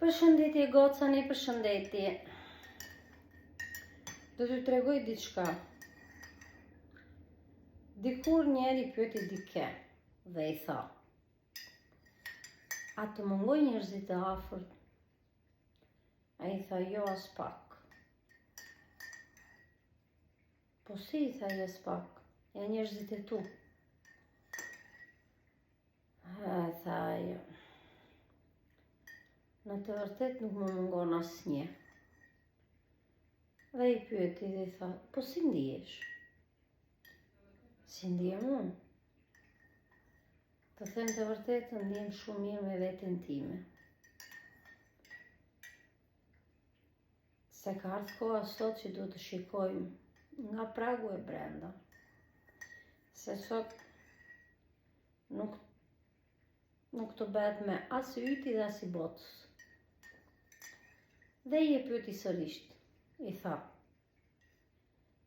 Përshëndetje goca, një përshëndetje. Do t'ju tregoj diçka. Dikur njeri pyeti dike dhe i tha: A të mungojnë njerëzit e afërt? Ai tha jo aspak. Po si i tha jo aspak? Janë njerëzit e tu. Ha, tha ajo. Në të vërtetë nuk më mungon asnjë. Dhe i pyeti dhe i tha, po si ndihesh? Si ndihem unë? Të them të vërtetën, ndihem shumë mirë me veten time. Se ka ardhë koha sot që duhet të shikojmë nga pragu e brenda. Se sot nuk, nuk të bëhet me as i yti dhe as i botës. Dhe i e pyeti sërisht, i tha,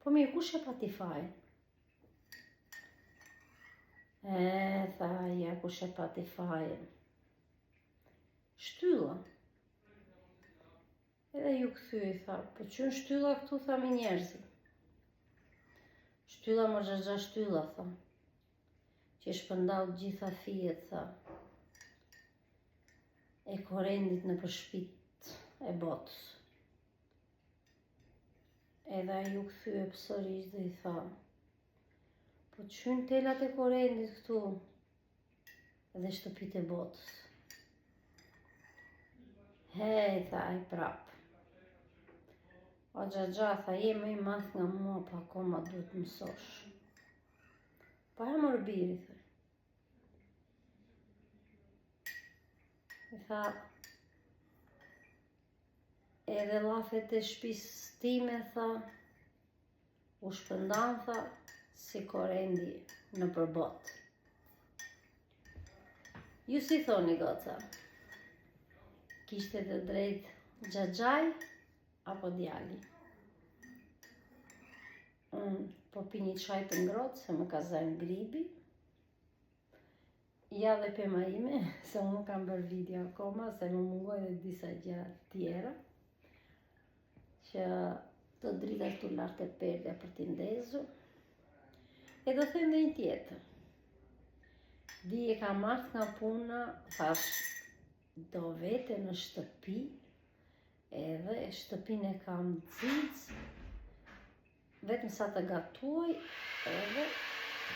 po mirë, kush e pati fajin? E, tha, ja, kush e pati fajin? Shtylla. Edhe iu kthye i tha, po ç'hyn shtylla këtu, tha me njerëzit. Shtylla mo xhaxha shtylla, tha. Që shpërndau gjitha fijet, tha. E korendit nëpër shpit e botës. Edhe ai iu kthye përsëri dhe i tha, po ç'hyjnë telat e korendit këtu, dhe shtëpitë e botës. Hej, tha ai prap. O xhaxha, tha, je më i madh nga mua, po akoma duhet të mësosh. Po ja mor bir, i tha. I tha, edhe llafet e shpisë time, tha, U shpërndanë, tha, si korendi nëpër botë. Ju si thoni, goca? Kishte të drejtë xhaxhai apo djali? Unë po pi një çaj të ngrohtë se më ka zënë gripi. Ja dhe pema ime, se unë nuk kam bërë video akoma, se më mungojnë dhe disa gjëra tjera, që të dritat këtu lart te perdja për t'i ndezur. E do them dhe një tjetër. Dje kam ardhë nga puna, thash, do vete në shtëpi, edhe shtëpinë e kam xixë, Vetëm sa të gatuaj edhe